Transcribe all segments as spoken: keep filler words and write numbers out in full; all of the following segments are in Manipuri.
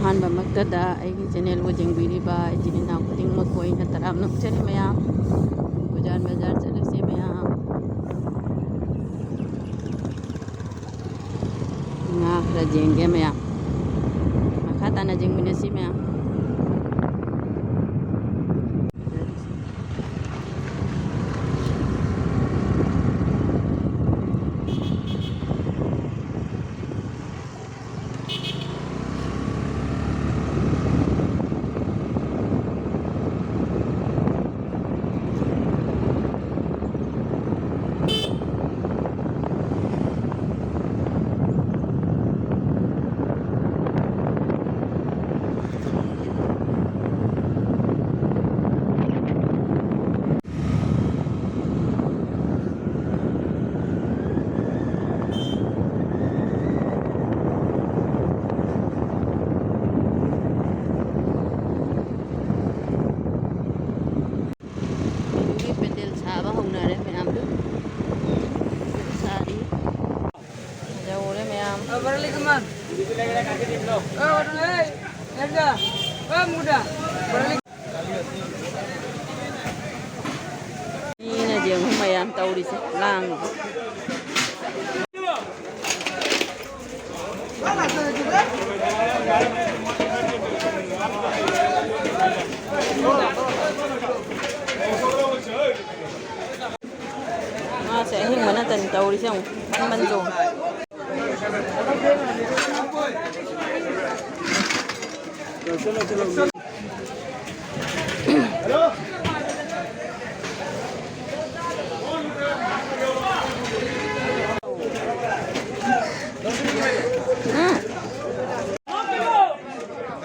ꯑꯍꯥꯟꯕꯃꯛꯇꯗ ꯑꯩꯒꯤ ꯆꯦꯅꯦꯜꯕꯨ ꯌꯦꯡꯕꯤꯔꯤꯕ ꯏꯆꯤꯟ ꯏꯅꯥꯎ ꯈꯨꯗꯤꯡꯃꯛꯄꯨ ꯑꯩꯅ ꯇꯔꯥꯝꯅ ꯑꯣꯛꯆꯔꯤ ꯃꯌꯥꯝ꯫ ꯕꯖꯥꯔ ꯕꯖꯥꯔ ꯆꯠꯂꯁꯤ ꯃꯌꯥꯝ꯫ ꯉꯥ ꯈꯔ ꯌꯦꯡꯒꯦ ꯃꯌꯥꯝ꯫ ꯃꯈꯥ ꯇꯥꯅ ꯌꯦꯡꯃꯤꯟꯅꯁꯤ ꯃꯌꯥꯝ꯫ ꯑꯗꯨꯒꯤ ꯄꯦꯟꯗꯦꯜ ꯁꯥꯕ ꯍꯧꯅꯔꯦ ꯃꯌꯥꯝꯗꯨ꯫ ꯁꯥꯔꯤ꯫ ꯌꯧꯔꯦ ꯃꯌꯥꯝ꯫ ꯃꯤꯅ ꯌꯦꯡꯉꯨ ꯃꯌꯥꯝ ꯇꯧꯔꯤꯁꯦ, ꯂꯥꯡꯉꯤꯁꯦ꯫ ꯉꯥꯁꯦ ꯑꯍꯤꯡꯕ ꯅꯠꯇꯅ ꯇꯧꯔꯤꯁꯦ ꯑꯃꯨꯛ ꯃꯟ ꯃꯟ ꯆꯣꯡꯉꯦ꯫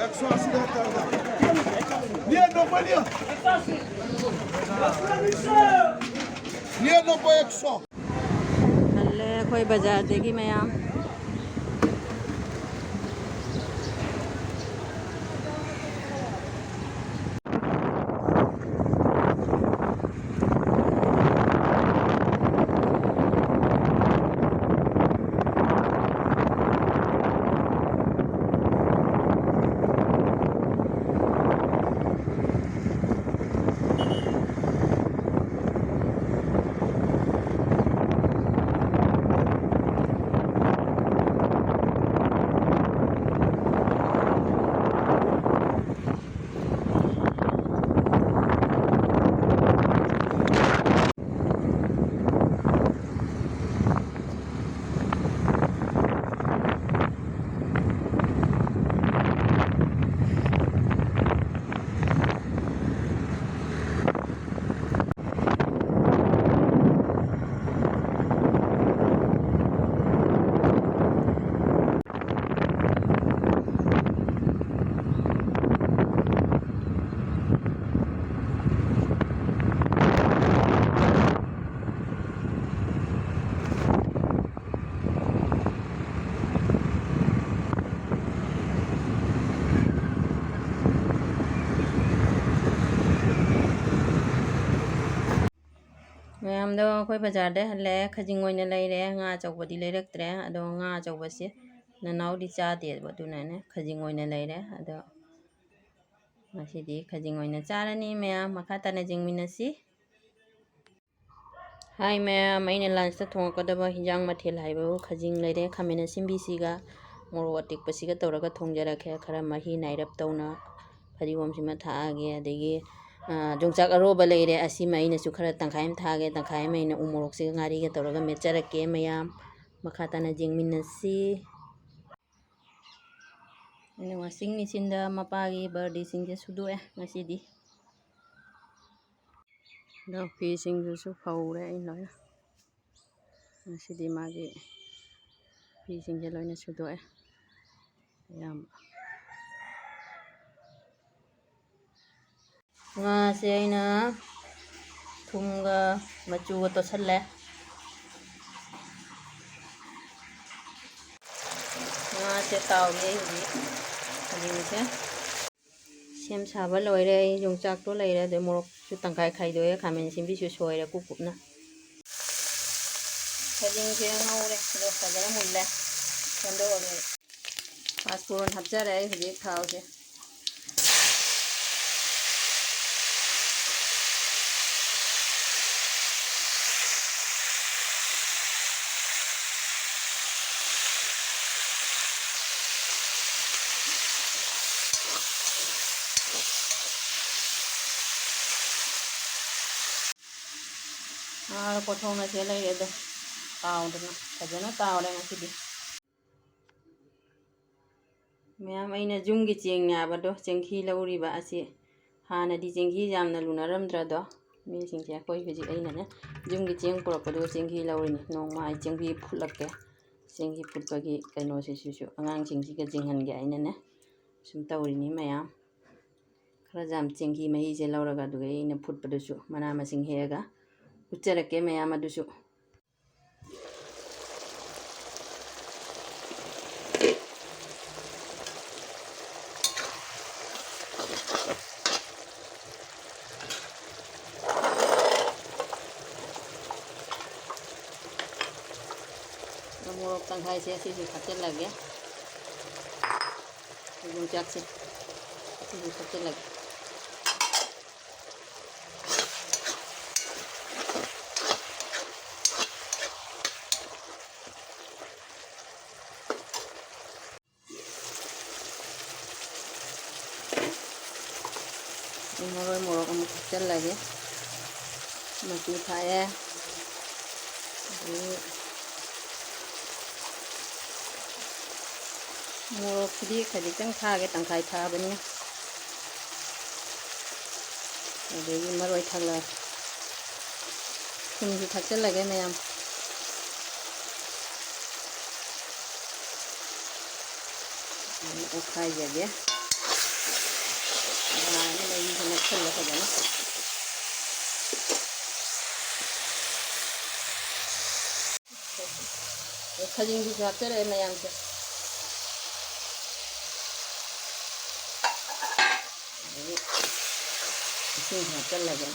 একশো আশি টাকা দাম। নিয়ে নব্বই নিয়ে। নিয়ে নব্বই, একশো। ꯍꯜꯂꯦ ꯑꯩꯈꯣꯏ ꯕꯖꯥꯔꯗꯒꯤ ꯃꯌꯥꯝ꯫ ꯑꯗꯣ ꯑꯩꯈꯣꯏ ꯕꯖꯥꯔꯗ ꯍꯜꯂꯛꯑꯦ, ꯈꯖꯤꯡ ꯑꯣꯏꯅ ꯂꯩꯔꯦ, ꯉꯥ ꯑꯆꯧꯕꯗꯤ ꯂꯩꯔꯛꯇ꯭ꯔꯦ꯫ ꯑꯗꯣ ꯉꯥ ꯑꯆꯧꯕꯁꯦ ꯅꯅꯥꯎꯗꯤ ꯆꯥꯗꯦꯕ, ꯑꯗꯨꯅꯅꯦ ꯈꯖꯤꯡ ꯑꯣꯏꯅ ꯂꯩꯔꯦ꯫ ꯑꯗꯣ ꯉꯁꯤꯗꯤ ꯈꯖꯤꯡ ꯑꯣꯏꯅ ꯆꯥꯔꯅꯤ ꯃꯌꯥꯝ, ꯃꯈꯥ ꯇꯥꯅ ꯌꯦꯡꯃꯤꯟꯅꯁꯤ꯫ ꯍꯥꯏ ꯃꯌꯥꯝ, ꯑꯩꯅ lunchꯇ ꯊꯣꯡꯉꯛꯀꯗꯕ ꯍꯤꯟꯖꯥꯡ ꯃꯊꯦꯜ ꯍꯥꯏꯕꯕꯨ ꯈꯖꯤꯡ ꯂꯩꯔꯦ, ꯈꯥꯃꯦꯟ ꯑꯁꯤꯟꯕꯤꯁꯤꯒ ꯃꯣꯔꯣꯛ ꯑꯇꯦꯛꯄꯁꯤꯒ ꯇꯧꯔꯒ ꯊꯣꯡꯖꯔꯛꯀꯦ꯫ ꯈꯔ ꯃꯍꯤ ꯅꯥꯏꯔꯞ ꯇꯧꯅ ꯐꯗꯤꯒꯣꯝꯁꯤꯃ ꯊꯥꯛꯑꯒꯦ, ꯑꯗꯒꯤ, ꯑ, ꯌꯣꯡꯆꯥꯛ ꯑꯔꯣꯕ ꯂꯩꯔꯦ, ꯑꯁꯤꯃ ꯑꯩꯅꯁꯨ ꯈꯔ ꯇꯪꯈꯥꯏ ꯑꯃ ꯊꯥꯛꯑꯒꯦ, ꯇꯪꯈꯥꯏ ꯑꯃ ꯑꯩꯅ ꯎ ꯃꯣꯔꯣꯛꯁꯤꯒ ꯉꯥꯔꯤꯒ ꯇꯧꯔꯒ ꯃꯦꯠꯆꯔꯛꯀꯦ ꯃꯌꯥꯝ꯫ ꯃꯈꯥ ꯇꯥꯅ ꯌꯦꯡꯃꯤꯟꯅꯁꯤ꯫ ꯑꯩꯅ washing machineꯗ ꯃꯄꯥꯒꯤ ꯕꯥꯔꯗꯤꯁꯤꯡꯁꯦ ꯁꯨꯗꯣꯛꯑꯦ ꯉꯁꯤꯗꯤ꯫ ꯑꯗꯣ ꯐꯤꯁꯤꯡꯗꯨꯁꯨ ꯐꯧꯔꯦ ꯑꯩ ꯂꯣꯏꯅ꯫ ꯉꯁꯤꯗꯤ ꯃꯥꯒꯤ ꯐꯤꯁꯤꯡꯁꯦ ꯂꯣꯏꯅ ꯁꯨꯗꯣꯛꯑꯦ ꯑꯌꯥꯝꯕ꯫ ꯉꯥꯁꯦ ꯑꯩꯅ ꯊꯨꯝꯒ ꯃꯆꯨꯒ ꯇꯣꯠꯁꯜꯂꯦ꯫ ꯉꯥꯁꯦ ꯇꯥꯎꯔꯤ ꯑꯩ ꯍꯧꯖꯤꯛ꯫ ꯈꯖꯤꯡꯁꯦ ꯁꯦꯝ ꯁꯥꯕ ꯂꯣꯏꯔꯦ꯫ ꯑꯩ ꯌꯣꯡꯆꯥꯛꯇꯣ ꯂꯩꯔꯦ, ꯑꯗꯩ ꯃꯣꯔꯣꯛꯁꯨ ꯇꯪꯈꯥꯏ ꯈꯥꯏꯗꯣꯛꯑꯦ, ꯈꯥꯃꯦꯟ ꯑꯁꯤꯟꯕꯤꯁꯨ ꯁꯣꯏꯔꯦ ꯀꯨꯞ ꯀꯨꯞꯅ꯫ ꯈꯖꯤꯡꯁꯦ ꯉꯧꯔꯦ, ꯑꯗꯣ ꯐꯖꯅ ꯃꯨꯜꯂꯦ꯫ ꯁꯦꯝꯗꯣꯛꯑꯒꯦ꯫ ꯄꯥꯁꯄꯣꯔꯟ ꯍꯥꯞꯆꯔꯦ ꯑꯩ ꯍꯧꯖꯤꯛ ꯊꯥꯎꯁꯦ꯫ ꯉꯥꯒ ꯀꯣꯊꯣꯡꯅꯁꯦ ꯂꯩꯔꯦ ꯑꯗꯣ꯫ ꯇꯥꯎꯗꯅ ꯐꯖꯅ ꯇꯥꯎꯔꯦ ꯉꯁꯤꯗꯤ꯫ ꯃꯌꯥꯝ, ꯑꯩꯅ ꯌꯨꯝꯒꯤ ꯆꯦꯡꯅꯦ ꯍꯥꯏꯕꯗꯣ, ꯆꯦꯡꯍꯤ ꯂꯧꯔꯤꯕ ꯑꯁꯤ꯫ ꯍꯥꯟꯅꯗꯤ ꯆꯦꯡꯍꯤ ꯌꯥꯝꯅ ꯂꯨꯅꯔꯝꯗ꯭ꯔꯗꯣ ꯃꯤꯁꯤꯡꯁꯦ꯫ ꯑꯩꯈꯣꯏ ꯍꯧꯖꯤꯛ ꯑꯩꯅꯅꯦ ꯌꯨꯝꯒꯤ ꯆꯦꯡ ꯄꯨꯔꯛꯄꯗꯨꯒ ꯆꯦꯡꯍꯤ ꯂꯧꯔꯤꯅꯤ꯫ ꯅꯣꯡꯃ ꯑꯩ ꯆꯦꯡꯍꯤ ꯐꯨꯠꯂꯛꯀꯦ꯫ ꯆꯦꯡꯍꯤ ꯐꯨꯠꯄꯒꯤ ꯀꯩꯅꯣꯁꯤꯁꯨ ꯑꯉꯥꯡꯁꯤꯡꯁꯤꯒ ꯌꯦꯡꯍꯟꯒꯦ ꯍꯥꯏꯅꯅꯦ ꯁꯨꯝ ꯇꯧꯔꯤꯅꯤ ꯃꯌꯥꯝ꯫ ꯈꯔ ꯌꯥꯝ ꯆꯦꯡꯍꯤ ꯃꯍꯤꯁꯦ ꯂꯧꯔꯒ, ꯑꯗꯨꯒ ꯑꯩꯅ ꯐꯨꯠꯄꯗꯨꯁꯨ ꯃꯅꯥ ꯃꯁꯤꯡ ꯍꯦꯛꯑꯒ ꯎꯠꯆꯔꯛꯀꯦ ꯃꯌꯥꯝ ꯑꯗꯨꯁꯨ꯫ ꯍꯥꯏꯁꯦ ꯁꯤꯁꯨ ꯊꯥꯛꯆꯤꯜꯂꯒꯦ꯫ ꯌꯣꯡꯆꯥꯛꯁꯦ ꯁꯤꯁꯨ ꯊꯥꯛꯆꯤꯜꯂꯒꯦ꯫ ꯃꯔꯣꯏ ꯃꯣꯔꯣꯛ ꯑꯃꯨꯛ ꯊꯥꯛꯆꯤꯜꯂꯒꯦ꯫ ꯃꯆꯨ ꯊꯥꯛꯑꯦ꯫ ꯑꯗꯒꯤ ꯃꯣꯔꯣꯛꯁꯤꯗꯤ ꯈꯖꯤꯛꯇꯪ ꯊꯥꯛꯑꯒꯦ, ꯇꯪꯈꯥꯏ ꯊꯥꯛꯑꯕꯅꯤꯅ꯫ ꯑꯗꯒꯤ ꯃꯔꯣꯏ ꯊꯥꯛꯂꯛꯑꯒꯦ꯫ ꯊꯨꯝꯁꯨ ꯊꯥꯛꯆꯤꯜꯂꯒꯦ ꯃꯌꯥꯝ꯫ ꯑꯗꯨꯝ ꯑꯣꯠꯈꯥꯏꯖꯒꯦ꯫ ꯌꯥꯔꯅꯤ, ꯃꯍꯤꯁꯦ ꯅꯛꯁꯜꯂꯦ ꯐꯖꯅ꯫ ꯑꯗꯩ ꯈꯥꯖꯤꯡꯗꯨꯁꯨ ꯍꯥꯞꯆꯔꯛꯑꯦ ꯃꯌꯥꯝꯁꯦ꯫ ꯑꯗꯒꯤ ꯏꯁꯤꯡ ꯍꯥꯞꯆꯜꯂꯒꯦ꯫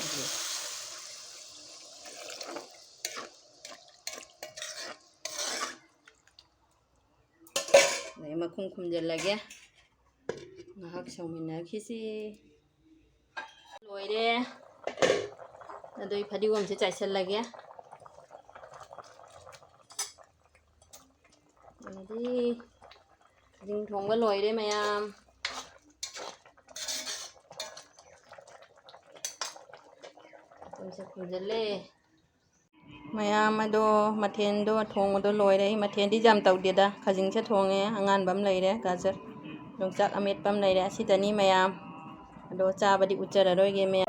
ꯑꯗꯩ ꯃꯈꯨꯝ ꯈꯨꯝꯖꯤꯜꯂꯒꯦ꯫ ꯉꯥꯏꯍꯥꯛ ꯁꯧꯃꯤꯟꯅꯈꯤꯁꯤ꯫ ꯂꯣꯏꯔꯦ꯫ ꯑꯗꯨ ꯑꯩ ꯐꯗꯤꯒꯣꯝꯁꯦ ꯆꯥꯏꯁꯤꯜꯂꯒꯦ꯫ ꯑꯗꯨꯗꯤ ꯈꯥꯖꯤꯡ ꯊꯣꯡꯕ ꯂꯣꯏꯔꯦ ꯃꯌꯥꯝ꯫ ꯃꯈꯨꯝꯁꯦ ꯈꯨꯝꯖꯤꯜꯂꯦ꯫ ꯃꯌꯥꯝ ꯑꯗꯣ ꯃꯊꯦꯜꯗꯣ ꯊꯣꯡꯕꯗꯣ ꯂꯣꯏꯔꯦ꯫ ꯑꯩ ꯃꯊꯦꯜꯗꯤ ꯌꯥꯝ ꯇꯧꯗꯦꯗ꯫ ꯈꯥꯖꯤꯡꯁꯦ ꯊꯣꯡꯉꯦ, ꯑꯉꯥꯟꯕ ꯑꯃ ꯂꯩꯔꯦ, ꯒꯥꯖꯔ, ꯌꯣꯡꯆꯥꯛ ꯑꯃꯦꯠꯄ ꯑꯃ ꯂꯩꯔꯦ꯫ ꯑꯁꯤꯗꯅꯤ ꯃꯌꯥꯝ꯫ ꯑꯗꯣ ꯆꯥꯕꯗꯤ ꯎꯠꯆꯔꯔꯣꯏꯒꯦ ꯃꯌꯥꯝ꯫